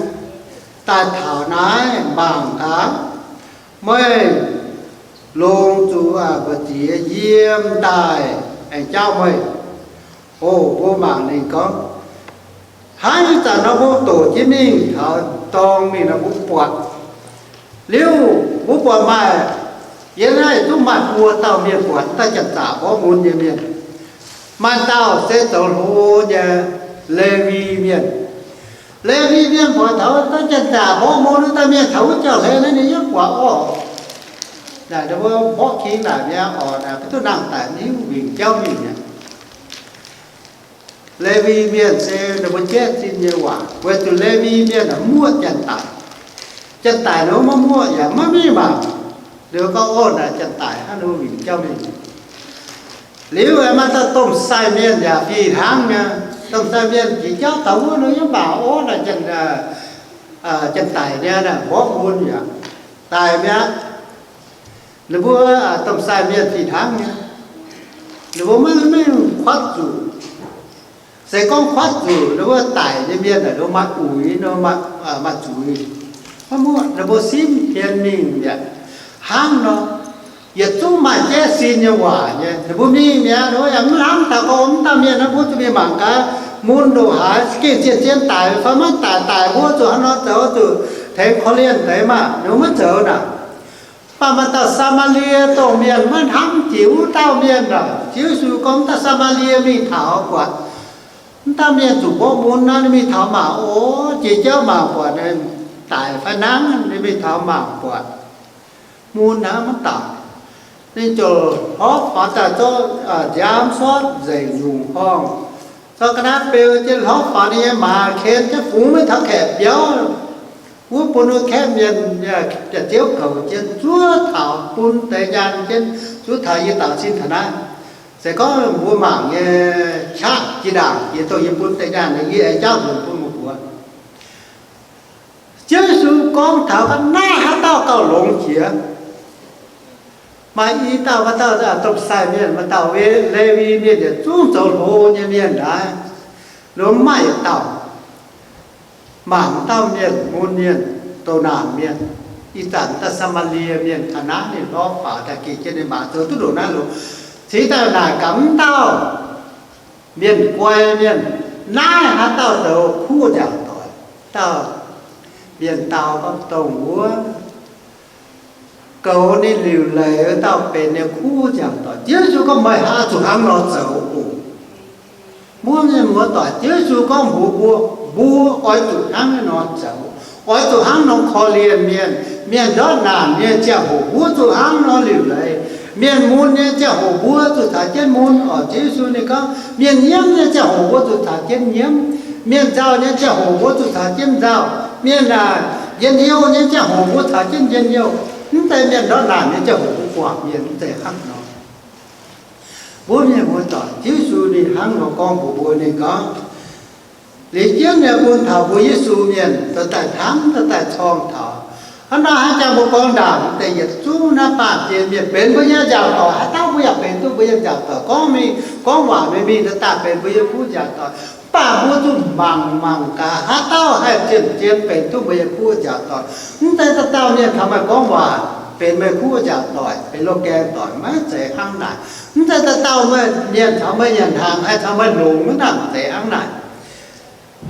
daaih taux naaiv mangc gaax. Meih longx zuqc mbu'ziex yie daaih aengx jaauv meih. O, mbuo mangc ninh gorngv, hnangv ih zanc nor mbuo doqc jienv mingh taux dorngh mingh nor mbuo buatc. Liuz mbuo buatc maaih, yiem naaiv zungv maaih buo dauh mienh buatc daaih janx-zaqc mborqv mun nyei mienh. Maaih dauh se zoux hlo nyei Lewi Mienh. Lewi Mienh buatc taux daaih janx-zaqc mborqv mun wuov dauh mienh taux wuov jauv-hlen naaiv ninh yaac buatc orqc. Naaic mbuo mborqv king naaic mi'aqv orqc, naaic mbuo duqv nangh daic mingh wingc jauv mingh mi'aqv. Lewi Mienh se ninh mbuo jaiv sin nyei waac, weic zuqc Lewi Mienh muoqv janx-daic. Janx-daic ninh mbuo maiv muoqv yaac maiv mingh mangc. Ninh mbuo gorngv, Ov, naaic janx-daic hnangv, ninh mbuo wingc jauv mingh. Liuz maaih dauh domh sai mienh yaac fih hnangv nyei. Domh sai mienh jiex jauv taux wuov, ninh mbuo yaac mangc, Ov, naaic janx-daic nyei, mborqv mun yaac daic mi'aqv. Ninh mbuo domh sai mienh fih hnangv nyei. Ninh mbuo maiv, maiv kuatv zuqc. Se gorngv kuatv zuqc, ninh mbuo daic nyei mienh naaic, ninh mbuo maaih uix, ninh mbuo maaih zuiz. Maiv muoqv, ninh mbuo simv hmien mingh mi'aqv. Hnangv nor, yietc zungv maaih jaiv sin nyei waac nyei. Ninh mbuo mingh mi'aqv, ninh mbuo yaac mv hnamv taux gorngv mv dauh mienh naaiv mbuo zuqc mingh mangc gaax mun ndoqc haaix, gengh zien-zien daic fai maiv daic, daic mbuo zuqc haaix nor zoux, zuqc tengx korv-lienh deix maah, ninh mbuo maiv zoux naaic. Mv baac maaih dauh Saa^maa^lie dongh mienh maiv hnamv jiex wuov dauh mienh naaic, Ziouv Yesu gorngv mv dauh Saa^maa^lie mingh taux buatc mv dauh mienh zuqc mborqv mun naaiv, ninh mingh taux mangc, o, jiex jauv mangc buatc ninh daic fai nangv, ninh mingh taux mangc buatc mun hnangv maiv daic. Ninh ziouc hlorv faaux daaih zorqv nziaamv sortv nzengc nyungc horngh, zorqv ga'naaiv beu jienv hlorv faaux ninh nyei maaz, ken jienv fungx mingh taux kaeqv biauv wuov, bun wuov kaeqv mienh, biauv-ziouv goux jienv zuov taux bun deix nyaanh jienv, zuov taux yie daaux cin taux naaiv. Se gorngv mbuo mangc nyei qaqv jiex ndaangc jiex dongh yie bun deix nyaanh, yie aengx jaauv nzunc bun meih mbuo. Ziouv Yesu gorngv taux ga'naaiv haaix dauh gauh longx jiex. Maaih i dauh, maaih dauh domh sai mienh, maaih dauh Lewi Mienh, yietc zungv zoux hlo nyei mienh naaiv, ninh mbuo mv maaih yietc dauh mangc dauh mienh, mun mienh, douz naanc mienh. Ih zanc dauh Saa^maa^lie Mienh ga'naaiv ninh hlorv faaux daaih geh jienv ninh maaz zoux duqv ndongc naaiv loz. Cingx daaih naaic gaax mv dauh mienh guai mienh, naaiv haaix dauh zoux kuv nziaauc doic? Dauh mienh dau gorngv, Dongh wuov goux ninh liuc leiz wuov dauh benx nyei kuv nziaauc doic. Ziouv Yesu gorngv, Meih haaix zuqc hnangv nor zoux oc? Mbuo mienh muoz-doic, Ziouv Yesu gorngv mbuox mbuo, mbuo oix zuqc hnangv naaiv nor zoux, oix zuqc hnangv nor korv-lienh mienh. Mienh ndortv naanc nyei ziangh hoc mbuo zuqc hnangv nor liuc leiz. Mienh mun nyei ziangh hoc mbuo zuqc caux jienv mun. Orqc, Ziouv Yesu ninh gorngv, mienh nyiemv nyei ziangh hoc mbuo zuqc caux jienv nyiemv. Mienh nzauh nyei ziangh hoc mbuo zuqc caux jienv nzauh. Mienh njien-youh nyei ziangh hoc mbuo caux jienv njien-youh. Mv zeiz mienh ndortv naanc nyei ziangh hoc mbuo guangc mienh, mv zeiz hnangv nor. Mbuo mienh muoz-doic, Ziouv Yesu ninh hnangv nor gorngv mbuox mbuo, ninh gorngv, liuz jienv nyei bun taux mbuo Yesu mienh dorh daaih hnamv, dorh daaih corng taux. Hnangv nor haaix jangx mbuo gorngv ndaangc deix yietc zungv naaiv baamh gen mienh benx mbuo nyei nziaauc doic, haaix dauh mbuo yaac benx duqv mbuo nyei nziaauc doic. Gorngv mingh, gorngv waac mingh mingh dorh daaih benx mbuo nyei kuv nziaauc doic. baac mbuo zuqc mangc mangc gaax, haaix dauh haih zien-zien benx duqv mbuo nyei kuv njaaux doic. Mv zeiz dauh dauh mienh taux meih gorngv waac benx meih kuv njaaux doic, benx loz-gaeng doic, maiv zeiz hnangv naaic. Mv zeiz dauh dauh mienh taux meih nyanc hnaangx haih taux meih longx, mv zeiz hnangv naaic.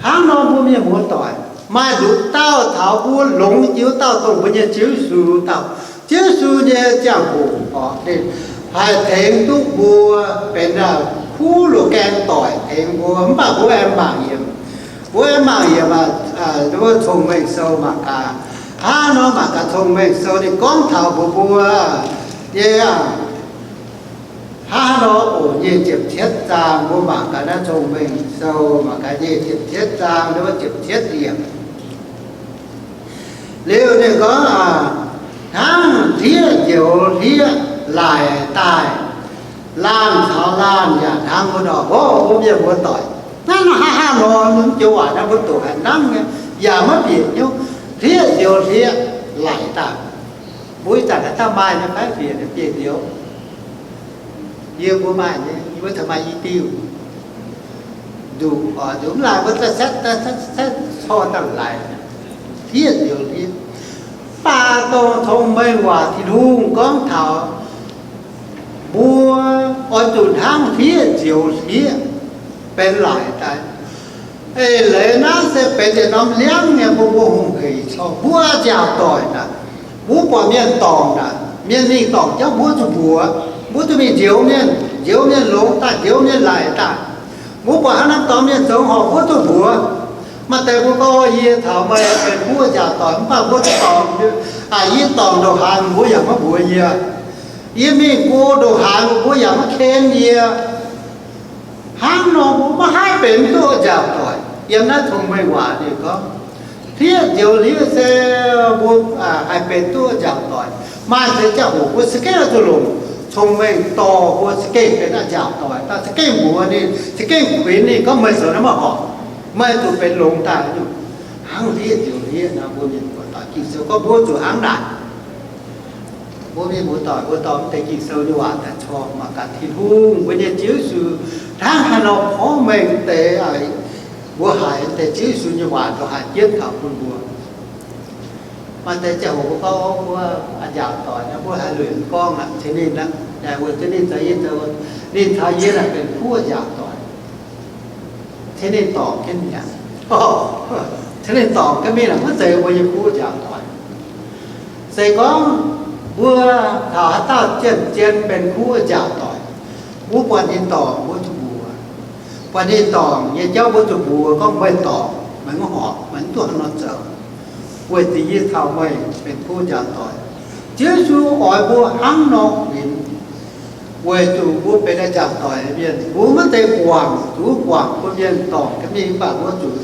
Hnangv nor mbuo mienh muoz doic, maaih nduqc dauh taux mbuo longx jienv dauh dongh mbuo nyei Ziouv Yesu dauh. Ziouv Yesu nyei ziangh hoc orqc, ninh haih tengx duqv mbuo benx kuv loz-gaeng doic tengx mbuo, mv baac mbuo aengx mangc yiemc. Mbuo aengx mangc yiemc aqv, Cong-Mengh Sou mangc gaax. Hnangv nor mangc gaax Cong-Mengh Sou ninh gorngv taux mbuox mbuo nyei aqv. Hnangv nor oc, nyic ziepc cietv zaang, mbuo mangc gaax naaiv Cong-Mengh Sou mangc gaax nyic ziepc cietv zaang, ziepc cietv yiemc. Liuz ninh gorngv, hnangv hlieqv-njoux hlieqv laic daaih, laanh caux laanh yaac hnangv wuov nor. Ov, mbuo mienh muoz doic, naaiv nor hnangv haaix nor, mv joux waac naaiv mbuo doqc haic hnangv nyei, yaac maiv bieqc hnyouv. Hlieqv-njoux hlieqv laic daaih. Mbuo ih zanc haaix dauh maaih nyei fai bieqc nyei bieqc njoux? Yie mbuo maaih nyei, yie mbuo cingx maaih i diuh. Nduqc oc, nduqc mv laaix mbuo za'setv, za'setv, za'setv corc daaih laic. Hlieqv-njoux hlieqv. Mv baac dongh Cong-Mengh Waac Tin-Hungh gorngv taux mbuo oix zuqc hnangv hlieqv-njoux hlieqv benx laic daaih. Eix leiz naaiv se benx yietc norm liangv nyei bun mbuo hungh hec corc. Mbuo njaaux doic naaic, mbuo buatc mienh dorngc naaic, mienh mingh dorngc jauv mbuo zuqc mbuox, mbuo zuqc mingh njoux mienh, njoux mienh longx daaih, njoux mienh laic daaih. Mbuo buatc haaix norm dorngx mienh zoux horpc mbuo zuqc mbuox. Maaih deix mbuo gorngv, yie taux meih benx kuv njaaux doic, mv baac mbuo zuqc dorngc, yie dorngc ndongc haaix mbuo yaac maiv mbuox yie. Yie mingh go ndongc haaix mbuo yaac maiv ken yie. Hnangv nor mbuo maiv haih benx duqv njaaux doic. Yiem naaiv Cong-Mengh Waac ninh gorngv, hlieqv-njoux hlieqv se mbuo haih benx duqv njaaux doic. Maaih deix ziangh hoc mbuo za'gengh oix zuqc longc Cong-Mengh dorh mbuo za'gengh benx njaaux doic, za'gengh mbuox ninh, za'gengh kuinx ninh gorngv, meih zoux naaiv maiv horpc, meih zuqc benx longx daaih nyungc. Hnangv hlieqv-njoux hlieqv nor, mbuo mienh muoz doic, Ging-Sou gorngv mbuo zuqc hnangv naaic. Mbuo mienh muoz doic, mbuo dorh mv deix Ging-Sou nyei waac daaih corc mangc gaax Tin-Hungh, mbuo nyei Ziouv Yesu, hnangv haaix nor porv mengh mv deix, mbuo haiz mv deix Ziouv Yesu nyei waac ndongc haaix jienv taux bun mbuo. Maaih deix ziangh hoc mbuo gorngv mbuo njaaux doic, mbuo haih lueic gorngv aqv, cingx ninh aqv, weic zuqc ninh caux yie zoux, ninh caux yie naaic benx kuv njaaux doic. Cingx ninh dorngc jienv mi'aqv. Cingx ninh dorngc jienv mingh naaic, maiv zeiz mbuo nyei kuv njaaux doic. Se gorngv mbuo taux haaix dauh zien-zien benx kuv njaaux doic, mbuo buatc ninh dorngc mbuo zuqc mbuox. Buatc ninh dorngc nyei jauv mbuo zuqc mbuox gorngv, meih dorngc, meih mv horpc, meih mv duqv hnangv nor zoux, weic zuqc yie caux meih benx kuv njaaux doic. Ziouv Yesu oix mbuo hnangv nor kuinx, weic zuqc mbuo benx njaaux doic nyei mienh, mbuo maiv zeiz guangc zuqc guangc bun mienh dorngc jienv mingh, mv baac mbuo zuqc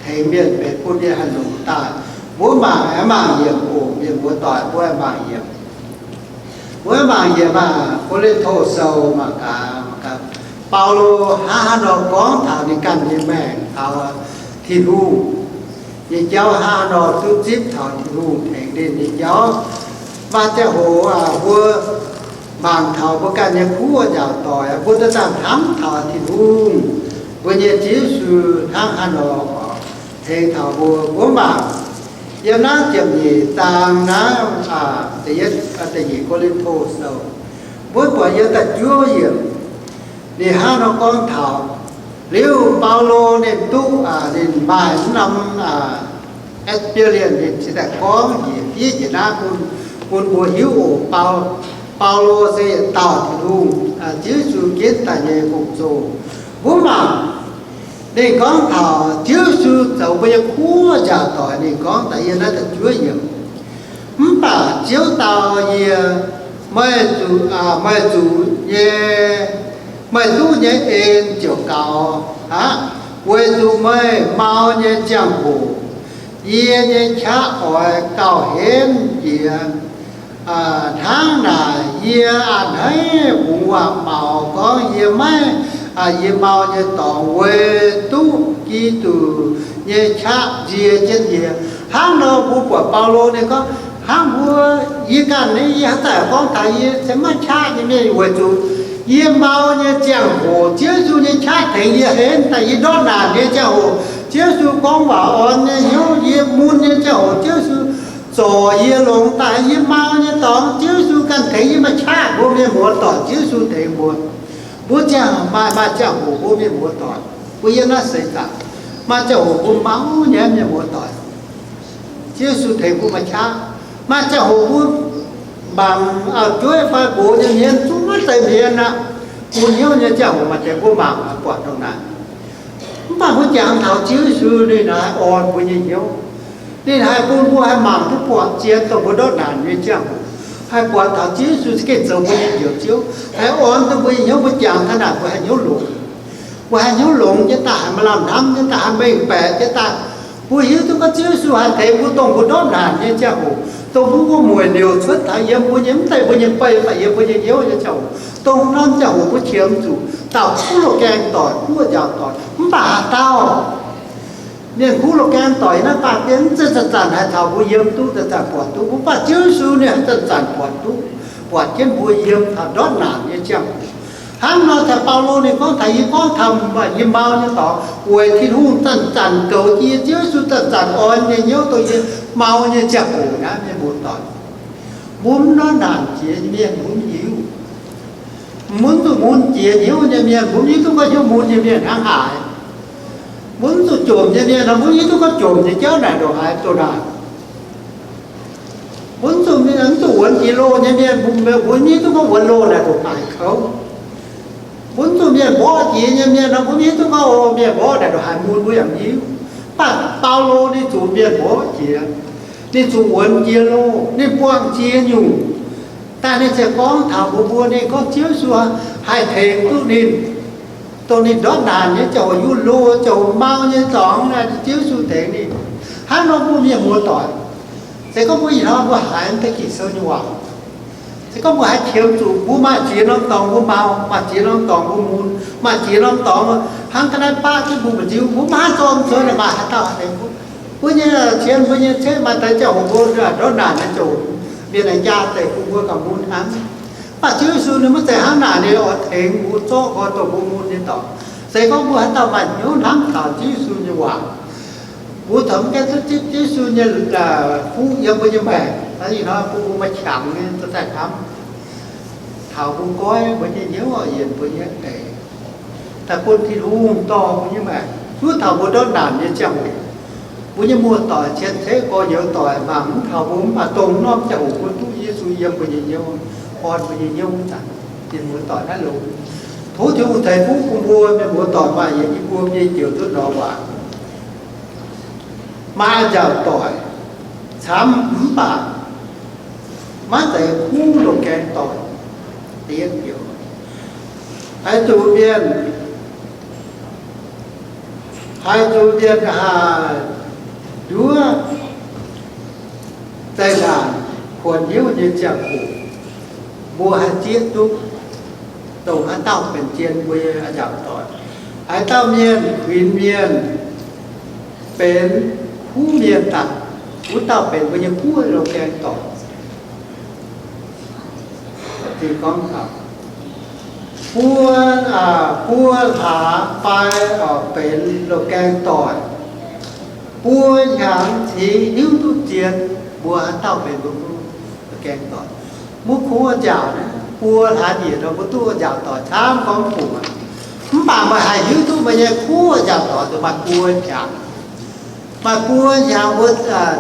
tengx mienh benx bun mienh haih longx daaih. Mbuo mangc, mangc yiemc oc, mienh muoz doic, mbuo mangc yiemc. Mbuo mangc yiemc maah, Ko^lin^to Sou mangc gaax, Baulo hnangv haaix nor gorngv taux ninh ganh nyei maengc taux Tin-Hungh nyei jauv, hnangv haaix nor duqv zipv taux Tin-Hungh tengx ninh nyei jauv. Maaih ziangh hoc mbuo mangc taux mbuo ganh nyei kuv njaaux doic, mbuo duqv dangh hnamv taux Tin-Hungh, mbuo nyei Ziouv Yesu hnangv haaix nor tengx taux mbuo. Mbuo mangc yiem naaiv ziepc nyeic zaang naaiv, da'yietv, da'nyeic Ko^lin^to Sou, mbuo buatc yiem da'juov yiemc, ninh hnangv nor gorngv taux, liuz Baulo ninh duqv, ninh maaih mv norm experience, ninh cingx daaih gorngv njiec fiev njiec naaiv bun, bun mbuo hiuv oc. Bau, Baulo se yietc dauh Tin-Hungh, Ziouv Yesu ginv daaih nyei gong-zoh. Mbuo mangc, ninh gorngv taux Ziouv Yesu zoux mbuo nyei kuv njaaux doic, ninh gorngv daaih yiem naaiv da'juov yiemc, mv baac Ziouv dau yie, meih zuqc, meih zuqc nyei, meih duqv nyei en ziouc gaux aqv, weic zuqc meih mau nyei ziangh hoc, yie nyei qaqv oix gauh henv jiex. Hnangv naaic yie a'hneiv bungx waac-maux gorngv yie maiv, yie mau nyei dorngx weic duqv Giduc nyei qaqv nzie jienv yie. Hnangv nor mbuo buatc Baulo ninh gorngv, hnangv mbuo, yie ganh nyei, yie haaix zanc gorngv taux yie se maiv qaqv nyei mienh weic zuqc Yie mau nyei ziangh hoc, Ziouv Yesu nyei qaqv tengx yie henv daaih. Yie ndortv naanc nyei ziangh hoc, Ziouv Yesu gorngv waac orn nyei hnyouv. Yie mun nyei ziangh hoc, Ziouv Yesu zorc yie longx daaih. Yie mau nyei dorngx, Ziouv Yesu ganh tengx yie. Maaih qaqv mbuo mienh muoz-doic, Ziouv Yesu tengx mbuo. Mbuo ziangh maaih, maaih ziangh hoc mbuo mienh muoz-doic, mbuo yiem naaiv seix zaangc, maaih ziangh hoc mbuo mau nyei mienh muoz-doic, Ziouv Yesu tengx mbuo. Maaih qaqv, maaih ziangh hoc mbuo mangc auv-jueiv fai nqox nyei hmien zungv maiv zeiz hmien aqv. Bun hnyouv nyei ziangh hoc maaih deix mbuo mangc buatc ndongc naaic. Mv baac mbuo jangx taux Ziouv Yesu, ninh haih orn mbuo nyei hnyouv. Ninh haih bun mbuo haih mangc duqv buatc zien dongh mbuo ndortv naanc nyei ziangh hoc, haih buatc taux Ziouv Yesu za'gengh zoux mbuo nyei Njoux Ziouv, haih orn duqv mbuo nyei hnyouv. Mbuo jangx taux naaic mbuo haih hnyouv longx. Mbuo haih hnyouv longx jienv daaih, haih maaih lamh hnamv jienv daaih, haih mengh baeqc jienv daaih. Mbuo hiuv duqv gorngv Ziouv Yesu haih tengx mbuo dongh mbuo ndortv naanc nyei ziangh hoc, dongh mbuo wuom-mueic liouc cuotv taux yiem mbuo nyei, mv zeiz mbuo nyei bei, mv baac yiem mbuo nyei hnyouv nyei ziangh hoc, dongh norm ziangh hoc mbuo qiemx zuqc dauh kuv loz-gaeng doic, kuv njaaux doic. Mv baac haaix dauh mienh kuv loz-gaeng doic naaiv baamh gen mv zeiz zanc-zanc haih taux mbuo yiem duqv, zanc-zanc buatc duqv. Mv baac Ziouv Yesu ninh zanc-zanc buatc duqv, buatc jienv mbuo yiem taux ndortv naanc nyei ziangh hoc. Hnangv nor taux Baulo ninh gorngv taux, yie gorngv taux yie mau nyei dorngx weic Tin-Hungh zanc-zanc goux yie, Ziouv Yesu zanc-zanc orn nyei hnyouv dongh yie mau nyei ziangh hoc naaiv, mienh muoz-doic. Mbuo mv ndortv naanc jiex nyei mienh mbuo mv hiuv. Mbuo mv zuqc mun jiex hnyouv nyei mienh mbuo mv hiuv duqv gorngv hnyouv mun nyei mienh hnangv haaix. Mbuo mv zuqc jomc nyei mienh nor mbuo mv hiuv duqv gorngv jomc nyei jauv naaic ndongc haaix, ndongc naaic. Mbuo mv zuqc, mv zuqc wuonx jiex loh nyei mienh mbuo mv hiuv duqv gorngv wuonx loh naaic ndongc haaix kouv. Mbuo mv zuqc mienh mborqv jiex nyei mienh nor mbuo mv hiuv duqv gorngv, o, mienh mborqv naaic ndongc haaix mun mbuo yaac mv hiuv. Mv baac Baulo ninh zuqc mienh mborqv jiex, ninh zuqc wuonx jiex loh, ninh buangh jiex nyungc. Daaih ninh ziouc gorngv taux mbuo, mbuo ninh gorngv Ziouv Yesu haih tengx duqv ninh, dongh ninh ndortv naanc nyei ziangh hoc, yiem loh ziangh hoc, mau nyei dorngx naaic, Ziouv Yesu tengx ninh. Hnangv nor mbuo mienh muoz-doic, se gorngv mbuo ih hnoi mbuo haiz naaiv deix Ging-Sou nyei waac, se gorngv mbuo haiz qiemx zuqc mbuo maaih ziex norm dorngx mbuo mau, maaih ziex norm dorngx mbuo mun, maaih ziex norm dorngx hnangv ga'naaiv baqv jienv mbuo mba'nziu, mbuo maiv haih zorqv mv zuqc naaic, maaih haaix dauh tengx mbuo. Mbuo nyei cien, mbuo nyei ceqv maaih deix ziangh hoc mbuo ndortv naanc nyei ziangh hoc, mienh aengx jaa deix bun mbuo gauh mun hnangv. Mv baac Ziouv Yesu ninh maiv zeiz hnangv naaic, ninh oix tengx mbuo zorqv nqoi dongh mbuo mun nyei dorngx. Se gorngv mbuo haaix dauh maaih hnyouv hnamv taux Ziouv Yesu nyei waac, mbuo taux mv gaengh duqv zipv Ziouv Yesu nyei fuqv yiem mbuo nyei maengc, ih hnoi bun mbuo maaih qangx nyei dorh daaih hnamv taux mbuo goiv mbuo nyei hnyouv yienc mbuo nyei eix, daaih bun Tin-Hungh dorh mbuo nyei maengc, zuov taux mbuo ndortv naanc nyei ziangh hoc. Mbuo nyei muoz-doic cien-ceqv gorx-youz doic mangc mv taux mbuo, mv baac dongh norm ziangh hoc mbuo duqv Yesu yiem mbuo nyei hnyouv, orn mbuo nyei hnyouv zanc, mienh muoz-doic naaiv longx. Tov Tin-Hungh ceix fuqv bun mbuo mienh muoz-doic maaih yietc i buo biei joux duqv lorz waac. Maaih a'nziaauc doic, camv mv baac maiv zeiz kuv loz-gaeng doic. Diev biouz, haiz zuqc mienh, haiz zuqc mienh haih nduov, zaih naanc, kuonx hnyouv nyei ziangh hoc, mbuo haih zieqv duqv dongh haaix dauh benx zien mbuo nyei a'nziaauc doic. Haaix dauh mienh kuinx mienh benx kuv mienh daaih, wuov dauh benx mbuo nyei kuv loz-gaeng doic. Buo, buo hlaax fai benx loz-gaeng doic, buo hnyangx cingx hiuv duqv zien mbuo haaix dauh benx mbuo kuv loz-gaeng doic. Mbuo kuv nziaauc naaiv, buo hlaax nyieqc nor mbuo duqv nziaauc doic camv gorngv fungc aqv. Mv baac meih haih hiuv duqv meih nyei kuv nziaauc doic zuqc maaih buo hnyangx. Maaih buo hnyangx mbuo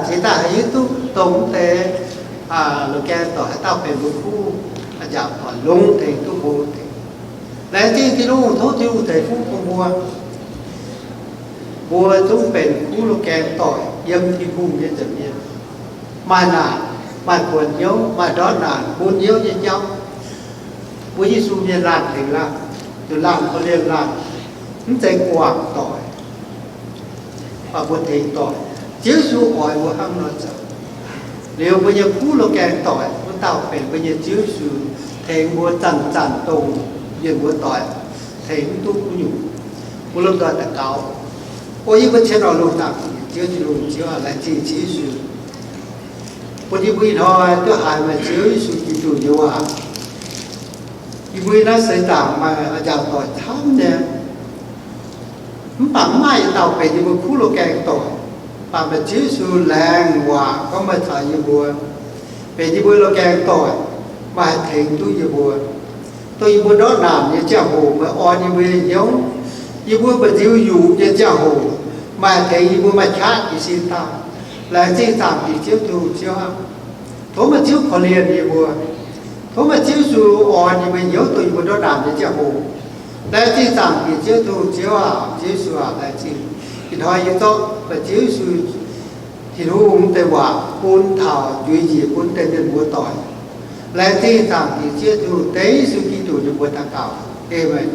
cingx daaih haih hiuv duqv dongh deix loz-gaeng doic haaix dauh benx mbuo kuv nziaauc doic, longx tengx duqv mbuo tengx. Laengz zingh Tin-Hungh, tov Tin-Hungh ceix fuqv bun mbuo. Mbuo zungv benx kuv loz-gaeng doic yiem Tin-Hungh nyei nza'hmien. Maaih naanc, maaih kuonx hnyouv, maaih ndortv naanc bun hnyouv nyei jauv. Mbuo Yesu mienh laanh tengx laanh, zuqc laanh korv-lienh laanh, mv zeiz guangc doic, mv baac mbuo tengx doic. Ziouv Yesu oix mbuo hnangv nor zoux. Liuz mbuo nyei kuv loz-gaeng doic wuov dauh benx mbuo nyei Ziouv Yesu, tengx mbuo zanc-zanc dongh mienh muoz-doic tengx mv duqv gu'nyuoz. Mbuo lomh nzoih daux gaux. O yie mbuo cien oix longc dangx Ziouv Tin-Hungh, Ziouv aac, laengz zingh Ziouv Yesu bun yie mbuo ih hnoi duqv haiz meih Ziouv Yesu Giduc nyei waac. Yie mbuo naaiv seix zaangc maaih njaaux doic camv nyei, mv baac mv maaih yietc dauh benx yie mbuo kuv loz-gaeng doic. Mv baac meih Ziouv Yesu laengz waac gorngv meih caux yie mbuo, benx yie mbuo loz-gaeng doic, meih haih tengx duqv yie mbuo. Dongh yie mbuo ndortv naanc nyei ziangh hoc meih orn yie mbuo nyei hnyouv. Yie mbuo mba'nziu yuqc nyei ziangh hoc, meih haih tengx yie mbuo maaih qaqv jiez sin daaih. Laengz zingh zaangc Diex Ziouv Tin-Hungh Ziouv aac. Tov meih Ziouv korv-lienh yie mbuo. Tov meih Ziouv Yesu orn yie mbuo hnyouv dongh yie mbuo ndortv naanc nyei ziangh hoc. Laengz zingh zaangc Diex Ziouv Tin-Hungh Ziouv aac, Ziouv Yesu aac, laengz zingh. Ih hnoi yie zorqv meih Ziouv Yesu Tin-Hungh nyei waac bun taux njuiz njiec bun deix mienh muoz doic. Laengz zingh zaangc Diex Ziouv Tin-Hungh dengv Yesu Giduc nyei mbuox daux gaux. Aamen.